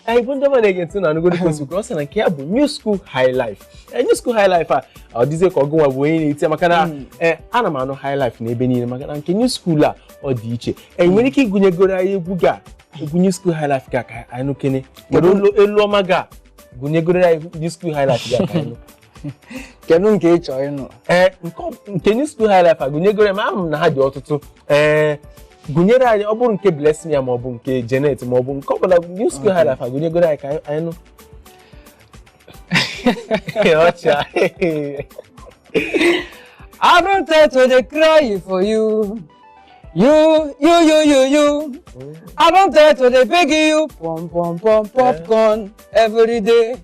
Anyị bụ ndị ọma na-ege ntị na anụgoro kwesịrị, ọ sị na nke ya bụ New School High Life. New School High Life a, ọ dịzie ka ọgụnwa bụ onye na-eti ya, maka na ana m anụ high life n'ebe niile, maka na nke New School a ọ dị iche. Nwere ike ịgụnyegoro anyị egwu ga egwu New School High Life ga ka anyị nụ kene? Were elu ọma ga gụnyegoro anyị New School High Life ga ka anyị nụ. Kedu nke ị chọrọ ịnụ? Ee, nke New School High Life a, gụnyegoro ya, ma ama m na ha dị ọtụtụ. Ee, gụnyere anyị, ọ bụrụ nke Blessing ya, ma ọ bụ nke Janet, ma ọ bụ nke ọbụla New School High Life a, gụnyegoro anyị ka anyị nụ. Ọcha. I don tire to dey cry for you. You, you, you, you, you. I don tire to dey beg you. Pom, pom, pom, popcorn every day.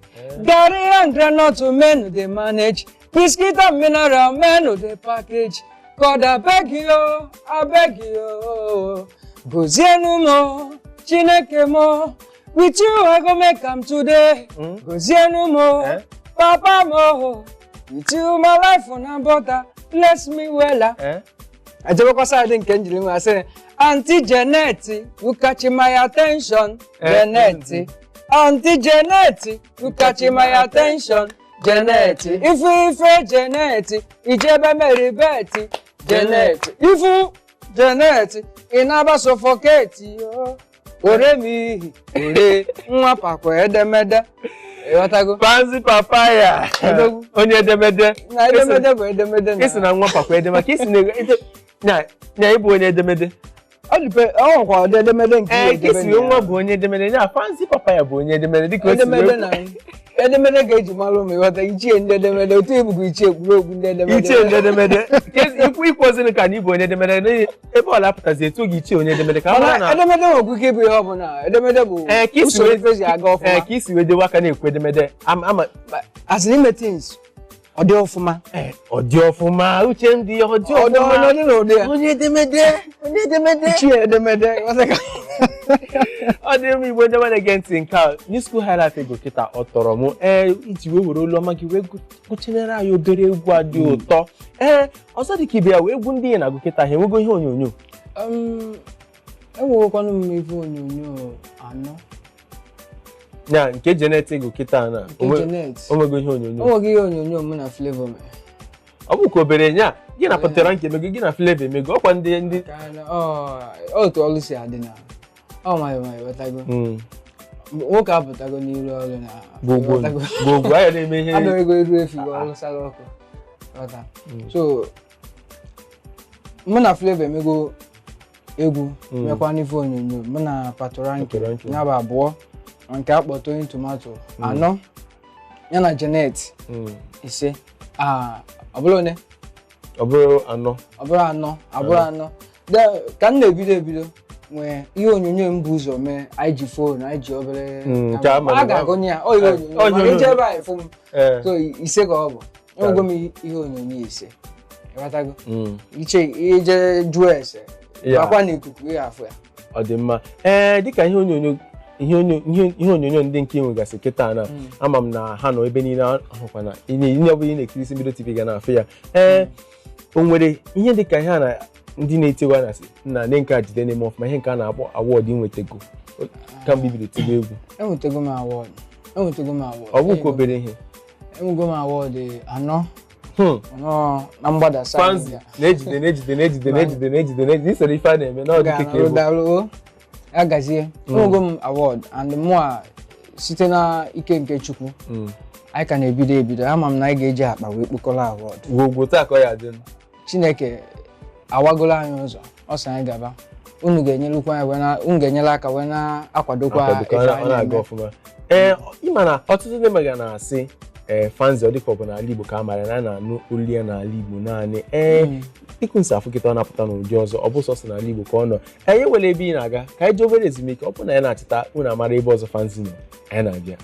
Garri and groundnut, men dey manage. Biscuit and mineral, men dey package. God, I beg you, I beg you. Gozienu mo, Chineke mo. With you I go make am today. Gozienu mo, Eh? Papa mo. With you my life na butter. Bless me wella. Eh? Ejebekwa side nke njiri nwe, asị, "Aunty Janet, you catch my attention." Eh, Janet, Aunty Janet, you catch my attention. Janet, ifu ife Janet, ijebe Mary Bet. Janet, ifu Janet, ị na-aba suffocate yo. Ore m ihi ore nwa pakwa edemede, ịghọtago? Fancy Papaya. Odogwu. Onye edemede. Na edemede bụ edemede na Isi na nwa pakwa edemede, ka isi na ịbụ onye edemede. Ọ dịpe, ọ nwekwa ụdị edemede nke Ee, ihe ka esi edebe wee na nwa ya. bụ onye edemede ya. Fancy Papaya bụ onye edemede dịka o si Edemede wee na edemede ga-eji mara ụmụ, ịghọta? Ichie ndị edemede, otu ibugwu ichie kpuru okpu ndị edemede. Ichie ndị edemede. Ikwu ikwoziri ka na ịbụ onye edemede n'ihi ebe ọla apụtazi etu gị ichie onye edemede ka Mana mara na edemede nwekwa ike ịbụ ihe ọbụla. Edemede bụ Ee, ka isi usoro ife si aga ee ọfụma. Ka isi wee dewe aka na-ekwu edemede ama. As in ime things ọ dị ọfụma. Ee, ọ dị ọfụma, uche ndị ya ọ dị Ọ dị ọfụma. ọ dị n'ụdị ya. Onye edemede, onye edemede. Ichie edemede, ịghọta Ọ dị mma. Igbo ndị ọma na-ege ntị, nke a New School High Life ego kịta ọ tọrọ m. Ee, iji wee were olu ọma gị wee gụchinyere anyị obere egwu a dị ụtọ. Ee, ọzọ dị ka ibe ya wee, egwu ndị ị na-agụ kịta ha enwego ihe onyonyo? Enwegokwanụ m ife onyonyo anọ. Ya nke Janet ego kịta na Nke Janet. Onwego ihe onyonyo? O nweghị ihe onyonyo mụ na Flavour mere. Ọ bụ ka obere nya gị na pụtara nke emego, gị na Flavour emego, ọkwa ndị Ka otu ọlụ si adị na ọ nwayọ nwayọ, ghọtago? Nwoke apụtago n'iru ọrụ na Gwogwo. ghọtago? Gwogwo anyị na-eme ihe. Adọghịgo iru efi gị ọrụ sara ọkụ, ghọta? So mụ na Flavour emego egwu, mekwa n'ife onyonyo mụ na Patoranking. Patoranking. Ya bụ abụọ nke akpọ Tony Tomato, anọ ya na Janet, ise. Ah, ọ bụrụ one? Ọ bụrụ anọ. Ọ bụrụ anọ, abụrụ anọ. Ka m na-ebido ebido nwee ihe onyonyo m bụ ụzọ mee, anyị ji phone, anyị ji obere Nke a camera. ma A ga-agụnye ya ọ ihe onyonyo, ọ mana ihe ije onyonyo. ebe a ịfụ m. So ise ka ọ bụ. Enwego m ihe onyonyo ise, ịghọtago? Iche ije jụọ ese makwa n'ikuku ị ga-afụ ya. Ọ dị mma. Ee, dịka ihe onyonyo ihe onyonyo ndị nke ị nwegasị kịta na ama m na ha nọ ebe niile, ahụkwa na ihe ọ bụla ị na-ekiri isi mbido TV ga na-afụ ya. Ee, o nwere ihe dịka ihe a na ndị na-etewa na na ndị nke a jide na-eme ọfụma, ihe nke a na-akpọ award, nwetego kamgbe ibido tibe egwu? Enwetago m award, enwetago m award. Ọ bụkwa obere ihe. Enwego m award anọ. Anọ na mgbada side. Fancy na-ejide na-ejide na-ejide na-ejide na-ejide na-ejide isoro ife a na-eme na ọ dị ka Ga-anọrụ egwu. Daalụ, ya gazie. Enwego m award and mụ a site na ike nke Chukwu, anyị ka na-ebido ebido, ama m na anyị ga-eji akpa wee kpokọrọ award. Gwogwo taa ka ọ ya dị. Chineke awagolo anyị ụzọ, ọ sị anyị gaba. Unu ga-enyelukwa anyị wee unu ga-enyere aka wee na-akwadokwa akwadokwa ife ọ anyị na-aga na-eme. Ọfụma. Ee, ịma na ọtụtụ ndị mmadụ na-asị, ee, Fancy ọ dịka ọ bụ n'ala Igbo ka a mara na a na-anụ olu ya n'ala Igbo naanị. Ee, dịka nsi afụ kịta ọ na-apụta n'ụdị ọzọ, ọ bụ sọsọ n'ala Igbo ka ọ nọ. Anyị ewere ebe ị na-aga ka anyị jee obere ezumike. Ọ bụ na ya na-achịta, unu amara ebe ọzọ Fancy nọ. Anyị na-abịa.